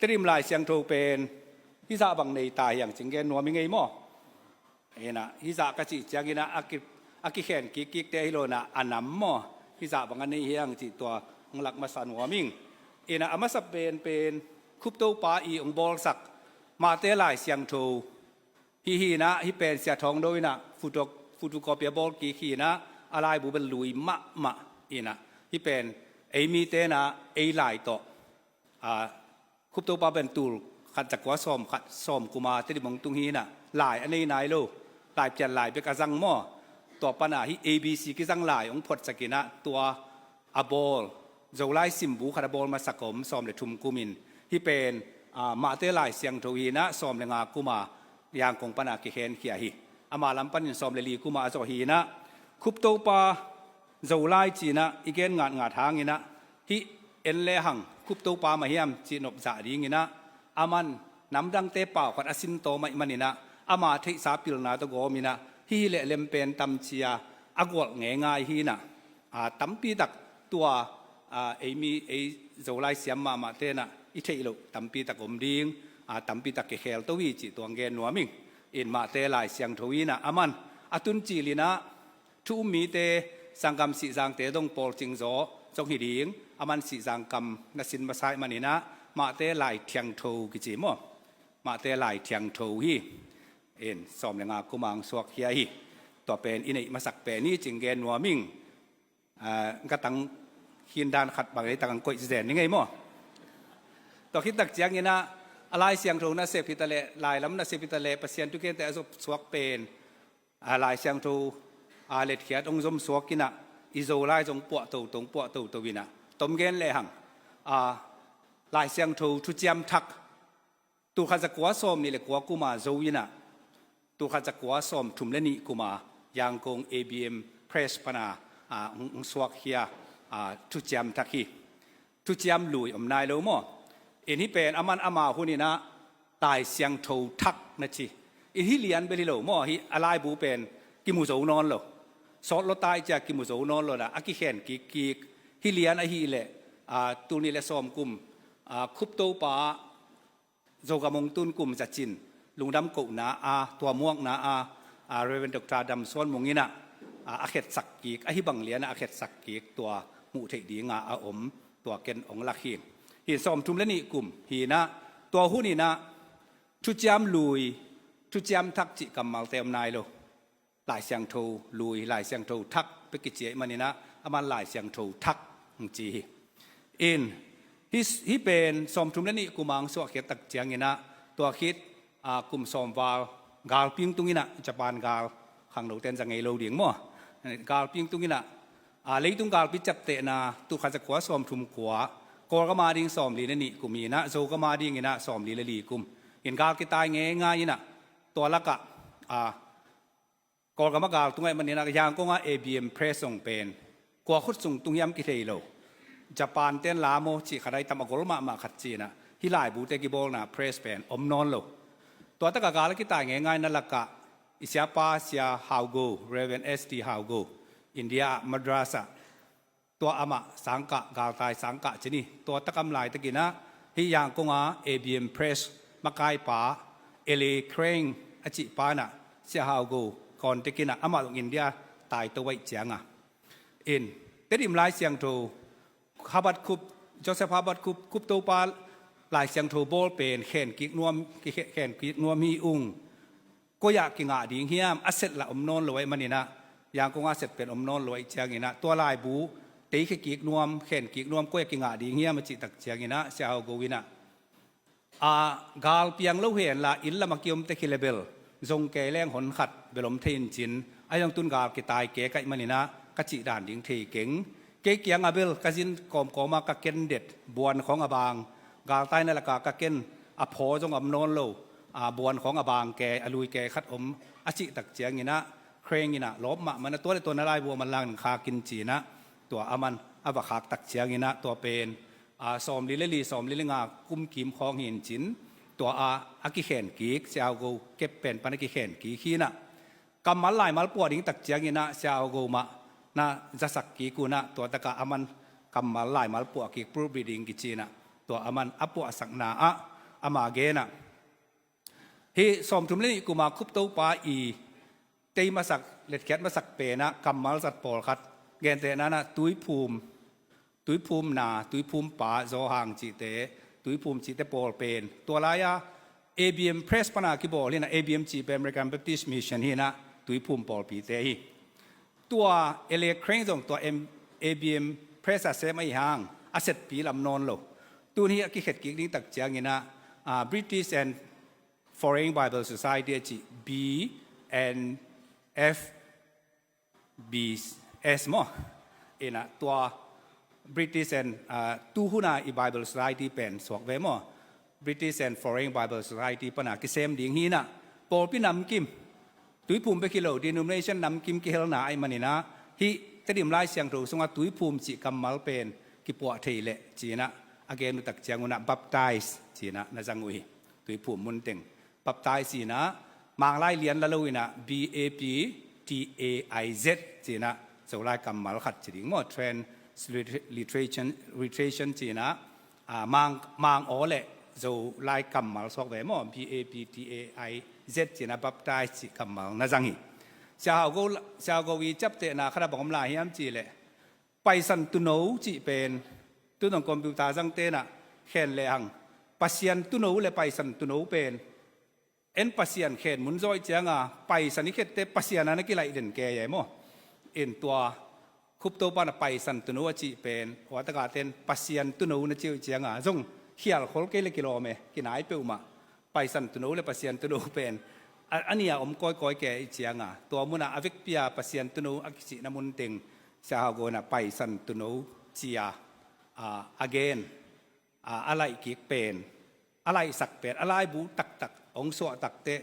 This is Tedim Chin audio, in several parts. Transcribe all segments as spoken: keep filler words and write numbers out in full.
Tedim Lai Siangtho pen hizah bang nei ta hiang cing gen nuam i ngei maw? Inah hizah ka cih cianginah a ki, a kikhen kikkikte hi lo inah a nam maw? Hizah bang a nei hiang cih tua hong lak masa nuam ing. Inah a masa penpen Khuptopa i hong bawlsak Mahte Lai Siangtho hi hi inah, hi pen Sia Thawng Do inah photo, photocopy a bawl kik hi inah a laibu bel lui mahmah inah hi pen ei mite inah ei lai tawh a, Khuptopa pen tul khat zakua sawm khat sawm kuma Tedim hong tung hi inah lai a nei nai lo, lai pian lai bek a zang maw? Tua pana hi A B C kizang lai hong photsak inah tua a bawl, Zolai simbu khat a bawl masak om sawm le thum kumin hi pen a, Mahte Lai Siangtho hi inah sawm le nga kuma Yangon pana kikhenkhia hi. Ama lam panin sawm le li kuma a zawh hi inah Khuptopa Zolai ci inah i gen ngatngat hang inah hih en le hang Khuptopa mah hiam cih nopzah ding inah aman namdangte pau khat a sin tawm ahih man inah ama theihsa pilna tawh gawm inah hih hi leh lem pen tam ci a a gualh ngeingai hi inah a, tampi tak tua a, ei mi ei Zolai siam mahmahte inah i theih loh tampi tak om ding a, tampi tak kikhel to hi cih tua hong gen nuam ing. In Mahte Lai Siangtho inah aman a tun cil inah thu um mite sanggam Sihzangte dong pawlcing zaw zong hi ding, aman Sihzang kam na sin masa ahih man inah Mahte Lai Thiangtho kici maw? Mahte Lai Thiangtho hi. In sawm le nga kuma hong suakkhia hi. Tua pen i neih masak pen hi cing gen nuam ing. A, ka tang khin dan khat bang ei tak ang koih zen ni ngei maw? Tua khit tak cianginah a Lai Siangtho nasep hi ta leh, lai lam nasep hi ta leh, Pasian thukente a zop suak pen a, Lai Siangtho a, letkhiat hong zom suak inah i Zolai zong puah toto, puah toto inah tom gen le hang a, Lai Siangtho thuciam thak tul khat zakua sawm nih le kua kuma zo inah tul khat zakua sawm thum le nih kuma Yangon A B M Press pana a, hong, hong suakkhia a, thuciam thak hi. Thuciam lui om nai lo maw? In hi pen aman ama hun inah Lai Siangtho thak na ci. In hi lian bel hi lo maw? Hi a laibu pen kimu zo nawn lo. Sawt lo tai cia kimu zo nawn lo inah a kikhen kikkik. Hi lian ahih leh a, tul nih le sawm kum a, Khuptopa Zogam hong tun kum zacin lungdam kohna a, tua muakna a, a, Reverend Doctor Dam Suan Mung inah a, a khetsak kik, ahi bang lianah a khetsak kik tua hmuh theih dinga a om tua ken hong lak hi. Hi sawm thum le nih kum hi inah tua hun inah thuciam lui, thuciam thak cih kammalte om nai lo. Lai Siangtho lui, Lai Siangtho thak bek kici ahih man inah aman Lai Siangtho thak hong ci hi. In hi, hi pen sawm thum le nih kuma hong suahkhiat tak cianginah tua khit a, kum sawm val galpi hong tung inah Japan gal khangnote in za ngei lo ding maw? Galpi hong tung inah a, leitung galpi ciaptehna tul khat zakua sawm thum kua, Kawlgam a ding sawm li le nih kum inah Zogam a ding inah sawm li le li kum. In gal kitai ngeingai inah tua lakah a, Kawlgam a gal tung ahih man inah Yangon a A B M Press zong pen kua khut sung tung hiam kithei lo. Japan ten la maw cih khat a i tam a gol mahmah khat ci inah hi laibute kibawlna press pen om nawn lo. Tua takah gal a kitai ngeingaina lakah i siapa Sia Hau Go, Reverend S T Hau Go, India ah Madras ah tua amah sangkah, galtai sangkah ci ni. Tua tak a om laitakinah hih Yangon a A B M Press makaipa Eli Crane a cihpa inah Sia Hau Go contact inah amah zong India tai to ahih cianga in Tedim Lai Siangtho Habakkuk, Joseph Habakkuk, Khuptopa Lai Siangtho bawl pen khen kik nuam, khen kik nuam hi ung. Koi ah kingah ding hiam, a set lah om nawn lo ahih maninah, Yangon a set pen om nawn lo ahih cianginah tua laibu teikhia kik nuam, khen kik nuam, koi ah kingah ding hiam a cih tak cianginah Sia Hau Go inah, a, gal piang lo henla inn lamah kiom tek hi le bel zong kei leng hon khat bel om thei in cin, a hiang tun gal kitai kek ahih maninah ka cih dan ding thei keng. Kei kiangah bel ka zin kawmkawma ka ken det, buan khawng a bang, galtaina laka ka ken a phaw zong a om nawn lo, a, buan khawng a bang kei, a lui kei khat om a cih tak cianginah Crane inah lawp mahmah inah tua le tua na laibu a man lang khak in cinah tua a man a va khak tak cianginah tua pen, a, sawmli le li, sawmli le nga kum kim khawng hi in cin, tua a, a kikhen kik, Sia Hau Go kep pen pan a kikhen kik hi inah. Kammal laimal puah ding tak cianginah Sia Hau Go mah na zasak kik unah tua takah a man kammal laimal puah kik pulpit ding kici inah tua a man a puahsakna ah ama genah, hih sawmthum le nih kuma Khuptopa i tei masak, letkhiat masak penah kammal zat pawlkhat, gentehna nah Tuiphum, Tuiphum na, Tuiphum pa, Zawhang cihte, Tuiphum cihte pawl pen tua lai-a A B M Press pana kibawl hinah, A B M cih pen American Baptist Mission hinah, Tuiphum pawlpite hi. Tua L A Crane zong tua M-, A B M Press a sem ahi hang a setpi lam nawn lo. Tun hi a kikhet kik ding tak cianginah, ah, British and Foreign Bible Society a cih, B and F B S maw? Inah tua British and, ah, tuhuna i Bible Society pen suak ve maw? British and Foreign Bible Society pana kisem ding hinah pawlpi namkim, Tuiphum bek hi lo, denomination namkim kihelna ahih maninah hih Tedim Lai Siangtho sungah Tuiphum cih kammal pen kipuah thei leh cinah a gen uh tak ciangunah baptize cinah na zang uh hi. Tuiphum munteng baptize inah, Manglai lian la lo inah, B A P T A I Z cinah Zolai kammal khat ci ding maw, transliteration, literation cinah, ah, Mang, Mang aw le Zolai kammal suak ve maw, B A P T A I Z cinah baptize cih kammal na zang hi. Sia Hau Go, Sia Hau Go i ciaptehna khatah bang om lai hiam cih leh, Paisan Tuuno cih pen, tu nong computer zang tenah khen lehang, Pasian Tuuno le Paisan Tuuno pen en Pasian khen mun zawh cianga, Paisan i khette Pasian a na kilaih den kei e maw? In tua Khuptopa na Paisan Tuuno a cih pen, ua taka ten Pasian Tuuno na cih uh cianga zong khial khol kei le kilawm e, kinai peuhmah. Paisan Tuuno le Pasian Tuuno pen a, a nia om kawikawi kei i cianga, tua munah a vekpia Pasian Tuuno a kicihna munteng Sia Hau Go inah Paisan Tuuno cia, a, a gen, a, a laih kik pen, a laihsak pen, a laibu taktak hong suah takteh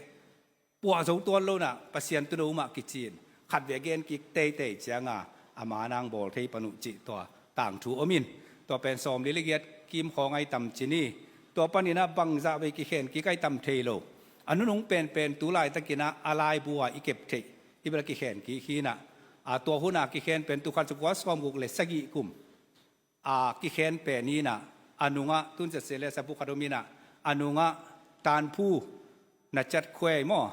puah zo tuan lonah Pasian Tuuno mah kicin khatvei a gen kik teitei cianga, ama nang bawl thei pan uh cih tua tangthu om in. Tua pen sawmli le giat kim khawng ahi tam ci ni. Tua paninah bangzah vei kikhen kik ahi tam thei lo. A nunung penpen tu laitakinah a laibu a i kep theih i bel a kikhen kik hinah, a, tua huna kikhen pen tulkhat zakua sawmguk le sagih kum a kikhen pen inah, a nungah tun zet se le sabu khat om inah, a nungah Tanphu na cat khuei maw?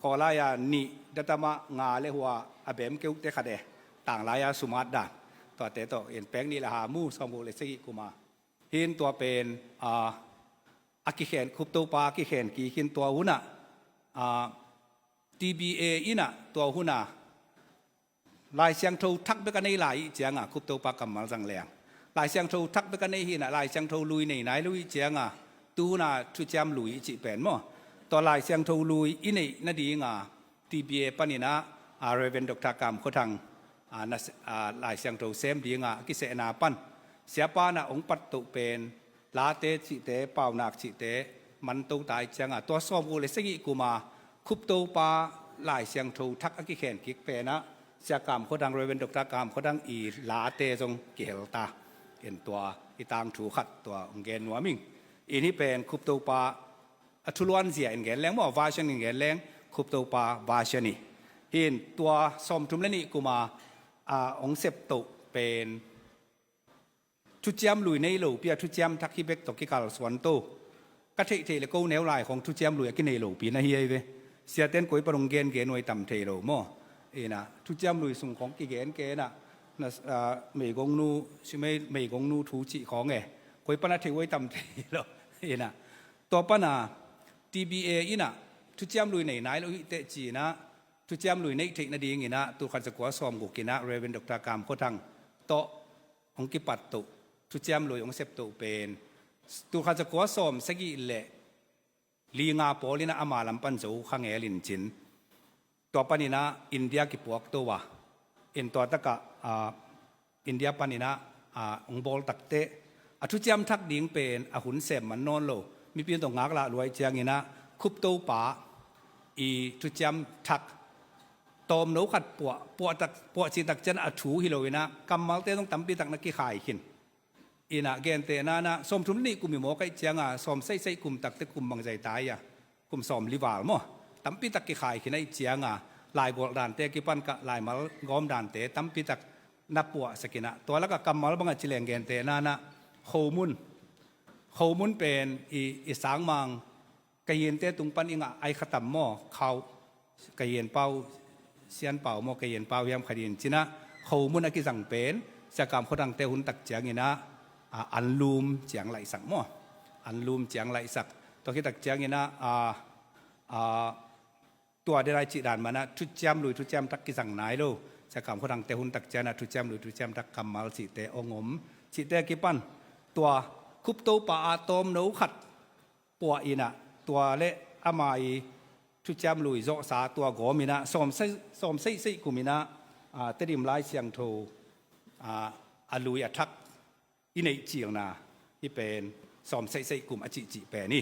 Kawlai-a nih, datamah nga le hua a bem keuhte khat e, tanglai-a sumat dan. Tuate tawh in pek nih le ha mu sawmguk le sagih kuma. Hin tua pen, a, a kikhen, Khuptopa a kikhen kik hin tua hunah, a, T B A inah tua hunah Lai Siangtho thak bek a nei lai ih cianga, Khuptopa kammal zang leng Lai Siangtho thak bek a nei hinah, Lai Siangtho lui nei nai lo ih cianga, tuhuna thuciam lui i cih pen maw? Tua Lai Siangtho lui i neih nadinga T B A paninah, a, Reverend Doctor Kam Khua Thang, a, na, a, Lai Siangtho sem dinga a kisehna pan siapa nah hong pattoh pen Late cihte, Paunak cihte manto ta ih cianga, tua sawmguk le sagih kuma Khuptopa Lai Siangtho thak a kikhen kik penah Sia Kam Khua Thang, Reverend Doctor Kam Khua Thang i Late zong kihel ta. In tua i tangthu khat tua hong gen nuam ing. In hih pen Khuptopa a thuluanzia in gen leng maw, version in gen leng Khuptopa version hi. Hin tua sawmthum le nih kuma, a, hong septoh pen thuciam lui nei lopi a thuciam thak hi bek tawh kikalsuan to. Ka theihtheih le ko neu lai khawng thuciam lui a kinei lopi na hi ahi ve. Siaten koi pan hong gengen uh ahi tam thei lo maw? Inah thuciam lui sung khawng kigen kenah na, a, meigongnu, si mei, meigongnu thu cih khawng e, koi pan a thei uh ahi tam thei lo. Inah tua pana T B A inah thuciam lui nei nai lo hih teh cinah, thuciam lui neih theih nadinginah tulkhat zakua sawmguk inah Reverend Doctor Kam Khua Thang tawh hong kipattoh, thuciam lui hong septoh pen tulkhat zakua sawm sagih le li nga pawl inah ama lam pan zo kha ngel in cin. Tua paninah India kipuak to a, in tua takah, a, India paninah, a, hong bawl takteh a thuciam thak ding pen a hun sem man nawn lo. Mipi in tawh ngaklah luai cianginah Khuptopa i thuciam thak tawmno khat puah, puah tak, puah cih tak cian a thu hi loinah kammalte zong tampi tak na kikhai khin. Inah gentehna nah sawmthum le nih kum i mawk aih cianga, sawm saihsaih kum takte kum bangzai ta ia, kum sawmli val maw? Tampi tak kikhai khin aih cianga, laigawlh dante kipan kah laimal gawm dante tampi tak na puahsak inah, tua lakah kammal bangah ci leng gentehna nah khomun, Khomun pen i, i sangmang Kayinte tung pan i ngah ai khatam maw, khau Kayin pau, Sian pau maw, Kayin pau hiam khat in cinah khomun a kizang pen Sia Kam Khua Dangte hun tak cianginah a, anlum ciang laihsak maw, anlum ciang laihsak. Tua khit tak cianginah a, a, tua denai cih dan manah thuciam lui thuciam thak kizang nai lo. Sia Kam Khua Dangte hun tak cianah thuciam lui thuciam thak kammal cihte ong om. Cihte kipan tua Khuptopa a tawmno khat puah inah tua le ama i thuciam lui zawhsa tua gawm inah sawm seihseih kum inah a, Tedim Lai Siangtho a, a lui a thak i neih cilna hi pen sawm seihseih kum a cihcih pen hi.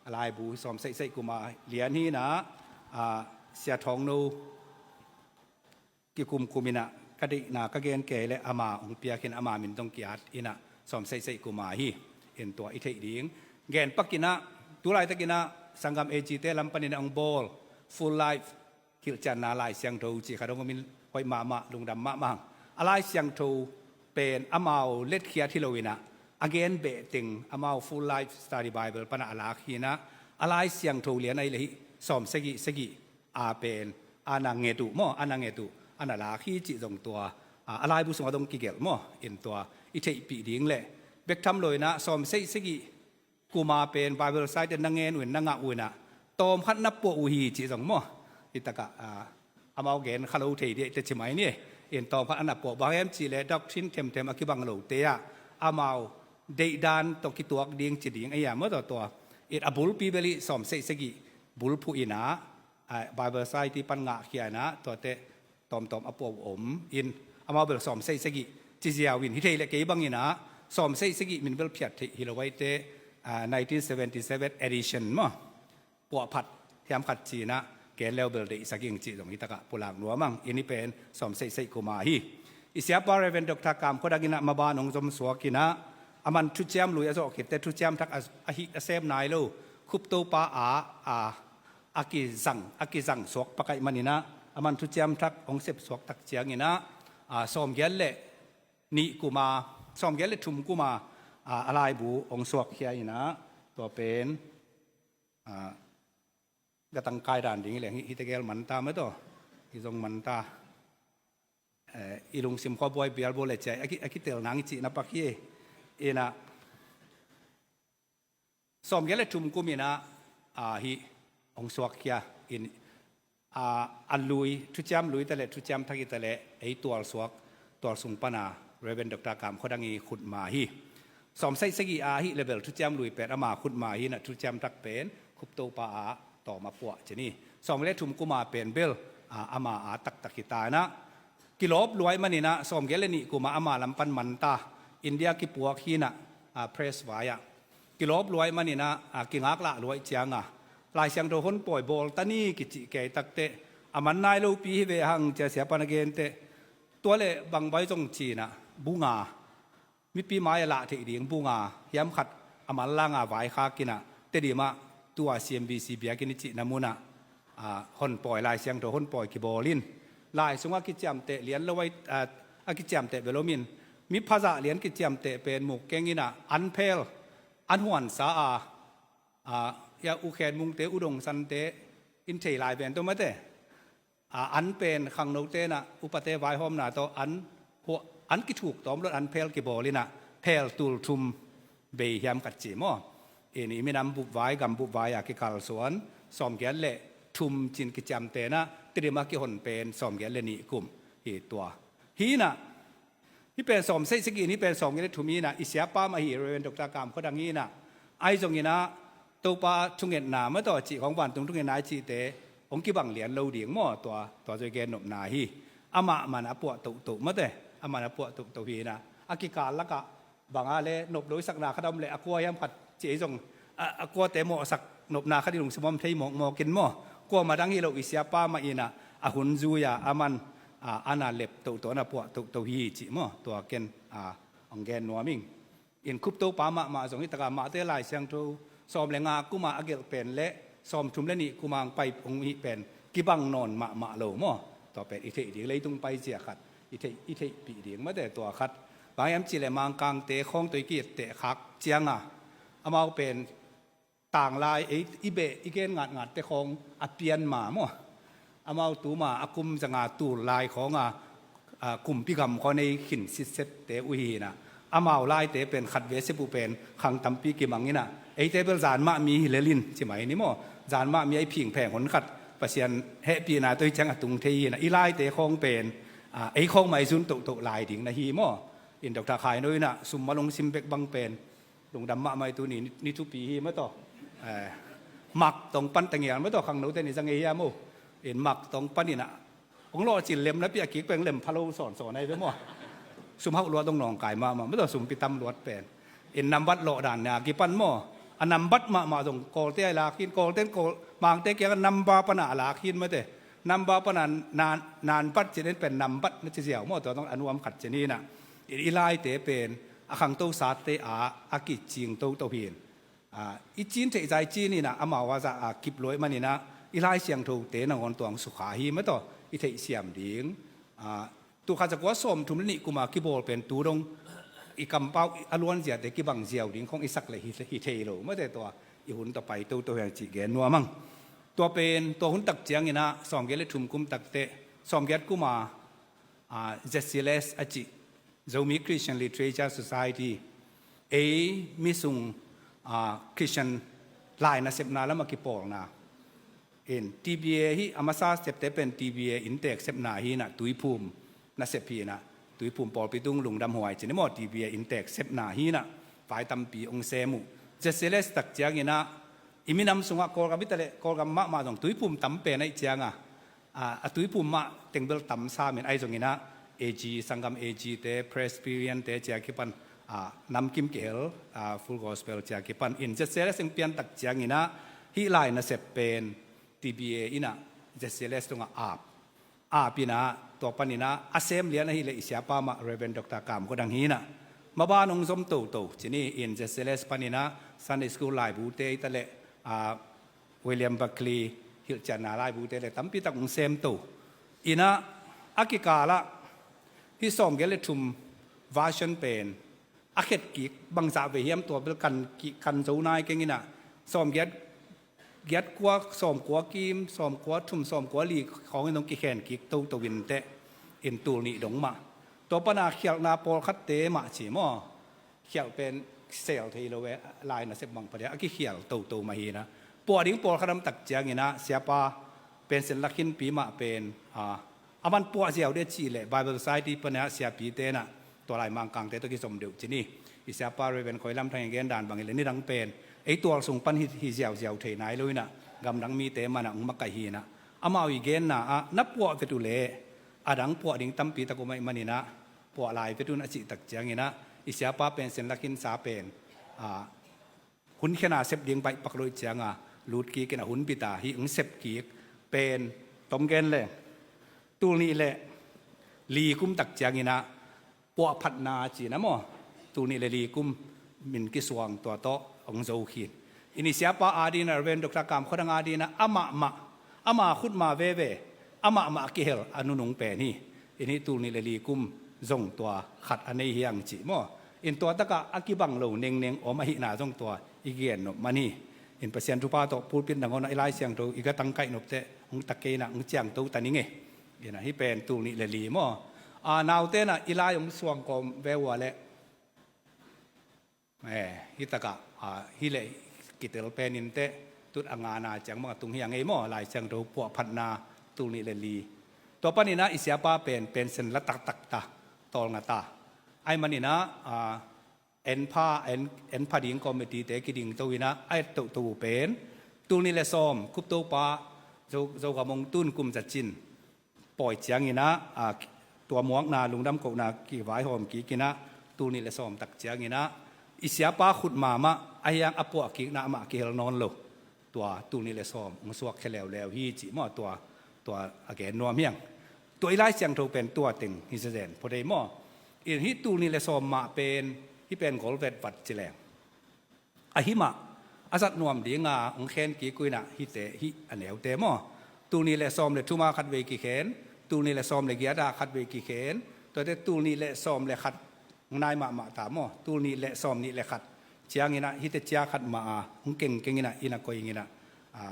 A laibu sawm seihseih kum a lian hi inah a, Sia Thawngno kikumkum inah ka deihna ka gen kei le ama hong piak in ama min dong ki-at inah sawm seihseih kum a hi. In tua i theih ding gen pak inah tu laitak inah sanggam A G te lam panin a hong bawl Full Life hilhcianna Lai Siangtho cih khat hong om in hoih mahmah, lungdam mahmah hang. A Lai Siangtho pen amau letkhiat hi lo inah a gen behteng amau Full Life Study Bible panah a lak hi inah a Lai Siangtho lian ahi le hih sawm sagih sagih a pen a na nget uh maw, a na nget uh a na lak hi cih zong tua a, a laibu sungah dong kigelh maw. In tua i theihpih ding le bek tham lo inah sawm sagih sagih kum a pen Bible site na ngen uh in na ngah uh inah tawm khat na puah uh hi cih zong maw. Hi takah a, amau gen kha lo thei dih te ci mai ni. In tawm khat a na puah bang hiam cih le doctrine themthem a kibang lote ah amau deihdan tawh kituak ding ci ding a hiam maw tua tua. It a bulpi bel i sawm sagih sagih bulphuh inah a, Bible Society pan ngahkhia inah tuate tawmtawm a puah uh om in amau bel sawm sagih sagih ci ziau in hi thei le kei bang inah sawm sagih sagih min bel phiat theih hi lo ahi te a, nineteen seventy seven edition maw puahphat hiam khat ci inah gen leu bel deihsak ing cih zong hi takah pulak nuam ang. In hi pen sawm sagih sagih kum a hi. I siapa Reverend Doctor Kam Khua Dang inah maban hong zom suak inah a man thuciam lui a zawh khit te thuciam thak a, a hih a sem nai lo Khuptopa a, a, a kizang, a kizang suak pakaih man inah a man thuciam thak hong sep suak tak ciang inah a, sawmgiat le nih kum a, sawmgiat le thum kum a a, a laibu hong suakkhia inah tua pen a, gatang kai dan ding i leng hi, hi tegel man ta mah tawh hi zong man ta. Eh, i lungsim khua buai bial bo le ciai a ki, a kitel nang i cihna pak hi. Inah sawmgiat le thum kum inah a, hi hong suakkhia in a, a lui thuciam lui ta le thuciam thak i ta le ei tual suak tual sung pana Reverend Doctor Kam Khua Dang i khutma hi. Sawm sagih sagih a hi le bel thuciam lui pen ama khutma hi inah thuciam thak pen Khuptopa a tawm a puah ci ni. Sawm le thum kum a pen bel a, ama a taktak hi ta inah kilawp luai man inah sawmgiat le nih kum a ama lam pan man ta India kipuak hi inah a, press vai ah kilawp luai man inah a, kingaklah luai ciang a Lai Siangtho hon pawi bawl ta ni kicih kei tak teh a man nai lopi hi ve hang ci a siapa na gen teh tua le bang vai zong ci inah bu nga mipi mai a lah theih ding bu nga hiam khat a manlang a vaikhak inah Tedim ah tua C M B C biakinn i cihna munah a, hon pawi Lai Siangtho hon pawi kibawl in lai sungah a kiciamteh lian lo a, a, a kiciamteh bel om in mi phazah lian kiciamteh pen muk keng inah an phel an huansa a, a, ia U Khen Mungte U Dong Sante in thei lai ven tawh mate a, an pen khangnote inah upate vaihawmna tawh an, an kithuk tawm lo in an phel kibawl inah phel tul thum bei hiam khat ci maw. In i minam bup vai gam bup vai a kikalsuan sawmgiat le thum cin kiciamteh inah Tedim a kihon pen sawmgiat le nih kum hi tua. Hi inah hi pen sawm sagih sagih in hi pen sawmgiat le thum hi inah i siapa mah hi Reverend Doctor Kam Khua Dang hi inah ahi zong inah Topa thungetna mah tawh cih khawng vantung thungetna i cihte hong kibang lian lo ding maw tua, tua zoi gen nopna hi. Amah man a puah tohtoh mate, amah man a puah tohtoh hi inah a kikal lakah banga le nop lo i sakna khat a om le a kua hiam khat ci ei zong a, a kuate mawhsak nopna khat i lungsim om thei mawkmawk in maw. Kuamah dang hi lo i siapa mah inah a hun zui a a man a, a na lep tohtoh a na puah tohtoh hi cih maw tua ken a, hong gen nuam ing. In Khuptopa mahmah zong hi takah mahte Lai Siangtho sawm le nga kum a a gelh pen le sawm thum le nih kum a hong pai hong hih pen kibang nawn mahmah lo maw. Tua pen i theih ding leitung pai zia khat i theih, i theihpih ding mate tua khat. Bang hiam cih le Mangkangte khawng tawh i ki-etteh khak ciang a Amau pen tanglai ei i beh i gen ngatngatte khawng a pian ma maw? Amau tuma a kum zanga tul lai khawnga, a, kumpi gam khaw nei khin sitsette uh hi inah, amau laite pen khat ve sep uh pen khang tampi kimang inah, eite bel zan mah mi hi lelin ci mai ni maw? Zan mah mi a i phingpheng hun khat Pasian hehpihna tawh i ciang a tung thei hi inah, i laite khawng pen, a, ei khawng mah i zun tohtoh lai ding na hi maw? In Doctor Khai No inah sum malong sim bek bang pen lungdam mahmah i tuni ni thupi hi mataw. Eh, mak tong pan tangial mataw, khangnote ni zang ei hiam o. In mak tong pan inah hong lawhcil lem napi a kik peng lem phalo sawnsawn ahi ve maw? Sum hauh luat dong nawngkai mahmah mataw, sumpi tam luat pen. In nambat lawhdan na kipan maw? A nambat mahmah zong Kawlte a i lak hin, Kawlte in Kawl, Mangte kiang a namba pana a lak hin mate. Namba pana nan, nanbat cin in pen nambat na ci ziau maw? Tua dong a nuam khat cin inah, i, i laite pen a khangto sate a, a kicing toto hin. A, i cin theih zai cin inah amau a zah a kip luai man inah, i Lai Siangthote nangawn tuang sukha hi mataw, i theihsiam ding. A, tul khat za kua sawmthum le nih kuma kibawl pen tu dong i kampau a luanziate kibang ziau ding khawng i sak le hi, hi thei lo mate, tua i hun tawh pai toto hiang cih gen nuam ang. Tua pen tua hun tak ciang inah sawmgiat le thum kum takteh, sawmgiat kuma, a, Z C L S a cih, Zomi Christian Literature Society, ei misung, a, Christian lai nasepna lam a kipawlna. In T B A hi, a masa septe pen T B A inntek sepna hi inah, Tuiphum nasep hi inah, Tuiphum pawlpi tung lungdam huai cin i maw, T B A inntek sepna hi inah, vai tampi hong sem uh. Z C L S tak ciang inah, i minam sungah Kawlgam hi ta leh, Kawlgam mahmah zong Tuiphum tam pen ahih cianga, a, a Tuiphum mah tengbel tam sam in, ahi zong inah, A G, Sanggam A G te, Presbyterian te ci a kipan, a, namkim kihel, a, Full Gospel ci a kipan. In Z C L S hong pian tak ciang inah, hih lai nasep pen T B A inah, Z C L S tungah ap. Ap inah, tua pan inah, a sem lian ahih leh i siapa mah Reverend Doctor Kam Khuadang hi inah, maban hong zom toto cin hi. In Z C L S pan inah, Sunday School laibute hi ta leh, a, William Barclay hilhcianna laibute le tampi tak hong sem to. Inah, a kikalah, hih sawmgiat le thum version pen a khet kik bangzah ve hiam, tua bel kan ki, kan zo nai keng inah, sawmgiat, giat kua, sawmkua kim, sawmkua thum, sawmkua li khawng in hong kikhen kik toto inteh, in tul nih dong mah. Tua pana khialhna pawlkhatte mah ci maw? Khialh pen sel thei lo e, lai nasep bang pha dia a kikhial toto mah hi inah. Puah ding pawlkhat om tak ciang inah, siapa Pensen Lakhinpi mah pen, a, a man puah ziau dih cih leh Bible Society pan a siapite inah, tua lai Mangkangte tawh kizom deuh cin hi. I siapa Reverend Khoi Lam Thang i gen dan bang hi leh nidang pen ei tual sung pan hi, hi ziauziau thei nai lo inah, gamdang mite man ah hong makaih hi inah. Amau i genna ah, na puah vet uh leh a dang puah ding tampi tak om ahih man inah, puah lai vet un a cih tak ciang inah, i siapa Pensen Lakhinsa pen, a, hun khena sep ding baihpak lo ih cianga lut kik inah hun bit a, hih hong sep kik pen, tom gen le, tul nih le li kum tak ciang inah puahphatna ci na maw? Tul nih le li kum min kisuang tua tawh hong zo khin. In i siapa ading inah, Reverend Doctor Kam Khuadang ading inah, amah mah, ama khutma veve, amah mah a kihel a nunung pen hi. In hih tul nih le li kum zong tua khat a nei hiang cih maw? In tua takah a kibang lo nengneng om ahihna zong tua i gen nop man hi. In Pasian thupha tawh pulpit nangawn ah i Lai Siangtho i ga tangkaih nopteh hong tak kei inah hong ciangto ta ning e. Inah hih pen tul nih le li maw? A, naute inah i lai hong suang kawm ve ua leh, eh, hih takah, a, hih leh kitel pen inteh, tut a ngana ciang bang a tung hiang ei maw? Lai Siangtho puahphatna tul nih le li. Tua pan inah i siapa pen, Pensen la taktak ta, tawlnga ta. Ahih man inah, a, en pha, en, en pha ding committee te kiding to inah, a et toto uh pen, tul nih le sawm, Cope Topa, Zo, Zogam hong tun kum za cin pawi ciang inah, a, tua muakna, lungdam kohna kivaihawm kik inah, tul nih le sawm tak ciang inah, i siapa khutma mah, a hiang a puah kikna amah kihel nawn lo. Tua tul nih le sawm hong suak khia leuleu hi cih maw, tua, tua a gen nuam hiang. Tua i Lai Siangtho pen tua teng hi zenzen phot ei maw? In hih tul nih le sawm mah pen, hih pen golvet vat ci leng, ahi mah, a zat nuam dinga hong khen kik uh inah, hihte, hih a neute maw? Tul nih le sawm le thuma khatvei kikhen, tul nih le sawm le giata khatvei kikhen, tuate tul nih le sawm le khat hong nai mahmah ta maw? Tul nih le sawm nih le khat cianginah hihte cia khat mah a hong kengkenginah inn a koi inginah a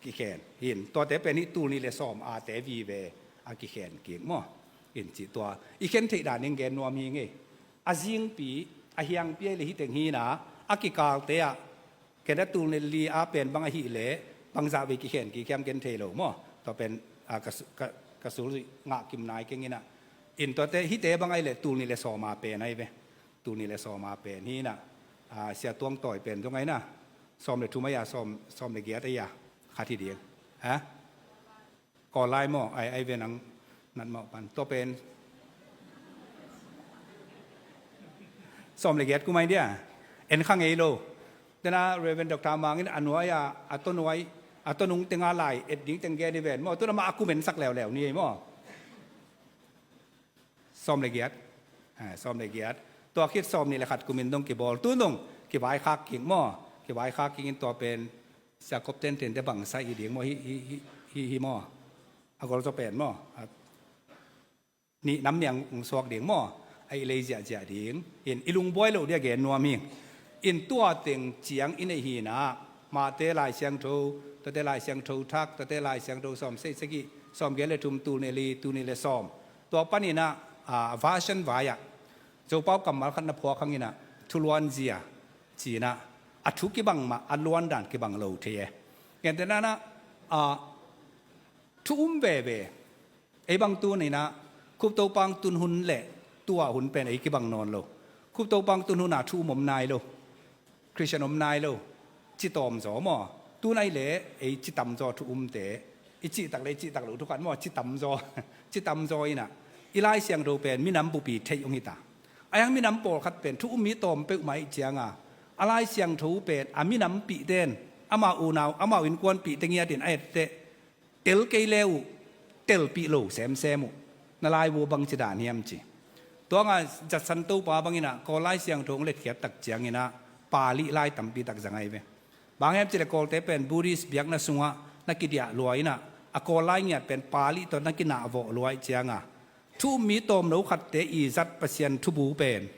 kikhen hi in. Tuate pen hih tul nih le sawm a te vive a kikhen kik maw? In cih tua i khen theih dan in gen nuam hi ngei. A zingpi a hiangpi ahi le hih teng hinah a kikalte ah ken a tul nih li a pen bang ahih leh bangzah vei kikhen kik hiam ken thei lo maw? Tua pen a, ka, ka, ka sulzuih ngah kim nai kenginah. In tuate hihte bang ahi leh tul nih le sawm a pen ahi ve. Tul nih le sawm a pen hinah a, Sia Tuang Tawi pen zong ahi na. Sawm le thum ahi a, sawm, sawm le giat ahi a, khat hi ding. Ha? Kawl lai maw? Ai, ai ve nang nat mawh pan tua pen sawm le giat kum ai dia. En kha ngei lo. Tena Reverend Doctor Mangin a nuai a, a to nuai, a to nung tenga lai et ding teng gen i ven maw? Tuna mah a kum en sak leuleu ni ei maw? Sawm le giat. A, sawm le giat. Tua khit sawm nih le khat kumin dong kibawl. Tun dong kivaikhak kik maw? Kivaikhak kik in tua pen Sia Kop Ten Ten te bangsa i ding maw? Hi, hi, hi, hi, hi maw? A gol zaw pen maw? A, nih nam niang ung suak ding maw? A i lei ziahziah ding. In i lungbuai loh dia gen nuam hi. In tua teng ciang i neih hinah Mate Lai Siangtho, Tate Lai Siangtho Thak, Tate Lai Siangtho sawm sei sagih, sawm giat le thum, tul nih li, tul nih le sawm. Tua paninah a, version vai-ah Zopau kammal khat na phuak hanginah thuluanzia cinah a thu kibang mah a luandan kibang lo thei e. Gentehna-ah a, thu um veve. Ei bang tuninah Khuptopang tun hun le tua hun pen ei kibang nawn lo. Khuptopang tun hunah thu um om nai lo. Khristian om nai lo. Ci tawm zaw maw? Tun ai le ei ci tam zaw thu umte. I cihtak le i cihtak lo thu khat maw? Ci tam zaw. Ci tam zaw inah i Lai Siangtho pen minam bupi theih hong hita. Ahiang minam pawlkhat pen thu um mi tawm peuhmah ih cianga a Lai Siangtho pen a minampihte in amau unau amau innkuanpihte ngiatin a etteh tel kei le uh, telpih lo semsem uh. Na laibu bangci dan hiam ci. Tuanga Judson Topa banginah Kawl Lai Siangtho hong letkhiat tak cianginah Pali lai tampi tak zang ai ve. Bang hiam cileh Kawlte pen Buddhist biakna sungah na kidiah lua inah a Kawl lai ngiat pen Pali tawh na kinahvawh lua ih cianga thu um mi tawmno khatte i zat Pasian thubu pen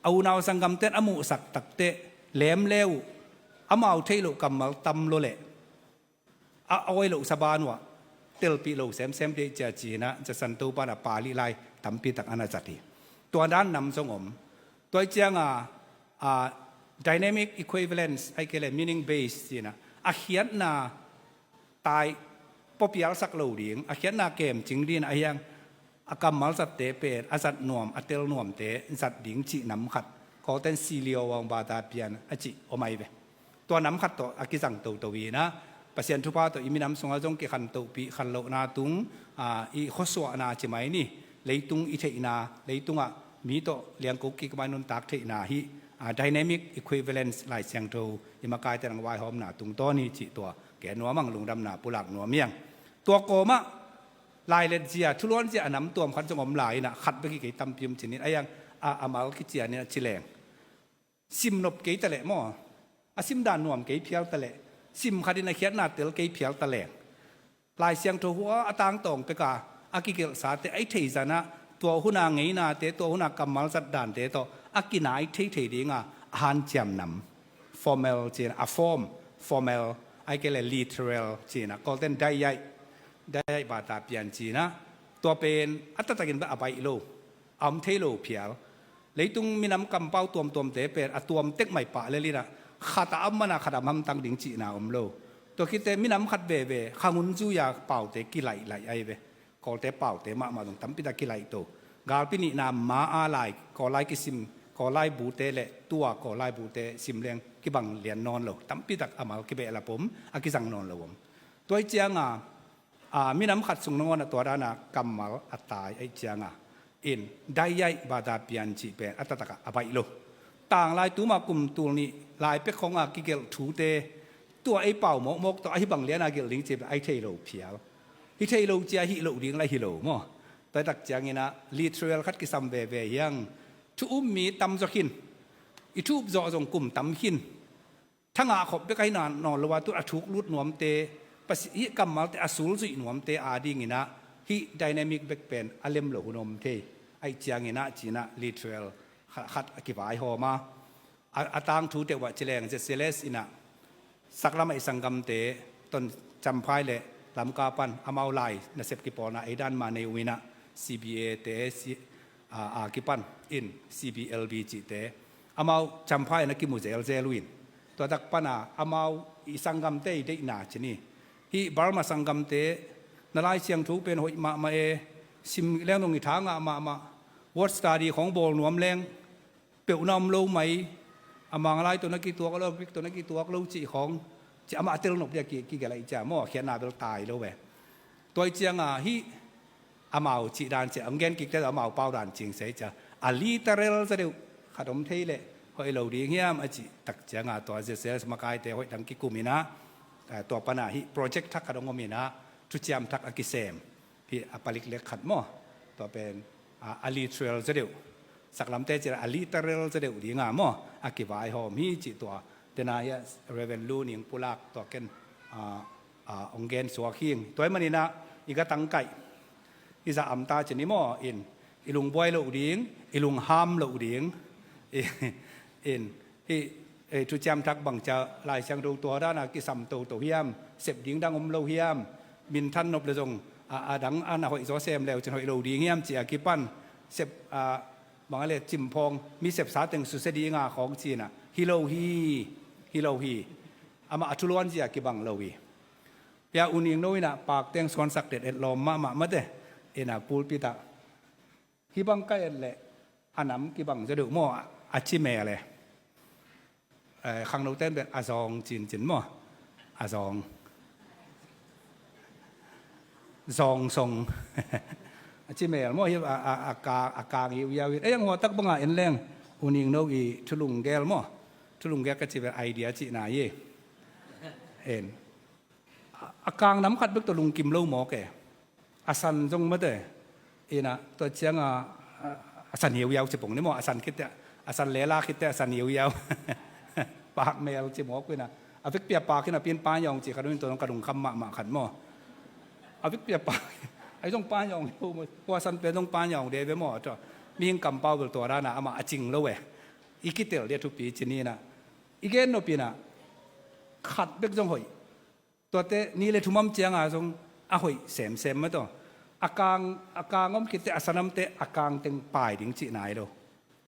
a unau sanggamten a muhsak takteh lem le uh amau theih loh kammal tam lo leh a awi loh saban uh ah telpih lo semsem dih cia cinah Judson Topa in a Pali lai tampi tak a na zat hi. Tua dan nam zong om. Tua ih cianga a, dynamic equivalence ai kei le meaning base cinah a khiatna tai pawpialsak lo ding a khiatna kemcing ding a hiang a kammal zatte pen a zat nuam a tel nuamte zat ding cih nam khat Kawlten silio awng bata pian a cih om ai ve. Tua nam khat tawh a kizang toto inah Pasian thupha tawh i minam sungah zong kikhantohpih khanlohna tung a, i khuasuahna ci mai ni leitung i theihna leitungah mi tawh liangko kik mai nuntak theihna hi a, dynamic equivalence Lai Siangtho i makaite nang vaihawmna tungtawn hi cih tua ke nuam ang lungdamna pulak nuam iang. Tua kawmah lailet zia thuluan zia a nam tuam khat zong om lai inah khat bek hi kei tampi om cinin a iang a, a mal kician inah ci leng. Sim nop kei taleh maw? A sim dan nuam kei phial taleh sim khatin a khiatna tel kei phial taleh Lai Siangtho hua a tangtawng peka a kigelhsate a i theizanah tua huna ngeinate tua huna kammal zat dante tawh a kinai theithei dinga a hanciam nam formal cinah a form formal ai kei le literal cinah Kawlten daiyaih daiyaih bata pian cinah tua pen a taktakin bek a baih lo a om thei lo phial. Leitung minam kampau tuamtuamte pen a tuam tek mai pah lelinah khat a om mana khat a hamtang ding cihna om lo. Tua khitte minam khat veve khangun zuia paute kilaihlaih ai ve. Kawlte paute mahmah zong tampitak kilaih to. Galpi nihna ma a lai Kawllai kisim Kawllai bute le tua Kawllai bute sim leng kibang lian nawn lo. Tampitak a mal kibehlap om a kizang nawn lo om. Tua ih cianga a, minam khat sung nangawn a tua dana kammal a tai aih cianga in daiyaih bata pian cih pen a taktakah a baih lo. Tanglai tuma kum tul nih lai pek khonga kigelh thute tua ei pau mawkmawk tawh ahi bang liana gelh ding cih pen ahi thei lo phial. Hi thei lo cia hih loh ding la hi lo maw? Tua tak cianginah literal khat kisam veve hiang thu um mi tam zaw khin i thu up zawh zong kum tam khin. Thangah khop bek ahi nawn lo a tun a thuk lut nuamte hih kammalte a sulzuih nuamte adinginah hih dynamic bek pen a lem lo hun om thei aih cianginah cinah literal khat a kivaihawm a. a, a tangthu teuh ah ci leng Z C L S in ah saklam ah i sanggamte Ton Champhai le Lamka pan amau lai nasep kipawlna ei dan mah nei uh in ah C B A te, C, a, a kipan in C B L B cihte amau Champhai na kimu zelzel uh in, tua tak pan a amau i sanggamte i deihna ci ni. Hih Burma sanggamte na Lai Siangtho pen hoih mahmah e, sim leng dong i tha ngah mahmah, word study khong bawl nuam leng peuhna om lo mai, a Manglai tawh na kituak lo, Greek tawh na kituak lo cih khong, ci amah a tel nop dia ki, kigelh aih cia maw, khiatna bel tai lo ve. Tua ih cianga hih amau cih dan cia, ang gen kikte amau pau dan cing sei cia, a literal za deuh khat om thei leh hoih lo ding hiam a cih tak cianga tua Z C L S makaite hoih dang kikum in ah, eh, tua pana hih project thak khat hong om in ah, thuciam thak a kisem. Hih a palik lek khat maw, tua pen a, a literal za deuh, saklamte cih a literal za deuh dinga maw, a kivaihawm hi cih tua. Tena hih a Reverend Lu Ning Pulak tua ken, a, a, hong gen suak hi. Tua ih maninah i ga tangkaih, i za amta ci ni maw, in i lungbuai loh ding, i lungham loh ding, i, in hih, eh, thuciam thak bang cia Lai Siangtho tua dana kisam toto hiam, sep ding dang om lo hiam, minthan nop le zong a, a dang a na hoih zaw sem leu cin hoih lo ding hiam ci a kipan, sep, a, bang a le cimphawng mi sepsa teng susia dinga khawng cinah hi lo hi, hi lo hi. Amah a thuluan zia kibang lo hi. Pia U Ning No inah pakteng suansak det et lawm mahmah mate, inah pulpit ah hih bang ka et leh a nam kibang zaw deuh maw, a ci mel e. Eh, khangno ten bel a zawng cincin maw, a zawng, zawng song. A ci mel maw, hi a, a, a, ka, a kang hi uya uya. Eh, ang huatak banga en leng U Ning No i thulunggel maw, thulunggel ka ci bel idea cihna hi. En a, a kang nam khat bek tawh lungkim lo mawk e. A san zong mate, inah tua cianga, a, a san hiauhiau ci pong ni maw, a san khitte, a san lela khitte a san hiauhiau. Pakmel ci mawk uh inah, a vekpi a pak inah pin panyawng ci khat uh in tua zong ka lungkham mahmah khat maw. A vekpi a pak ai zong panyawng lo maw, tua san pen zong panyawng de ve maw, tua mihing kampau bel tua dana amah a cing lo e. I kitel dia thupi ci ni inah, i gen nop inah khat bek zong hoih. Tuate ni le thumam cianga zong a hoih semsem mataw. A kang, a kang om khitte a sanamte a kang teng pai ding cihna hi lo.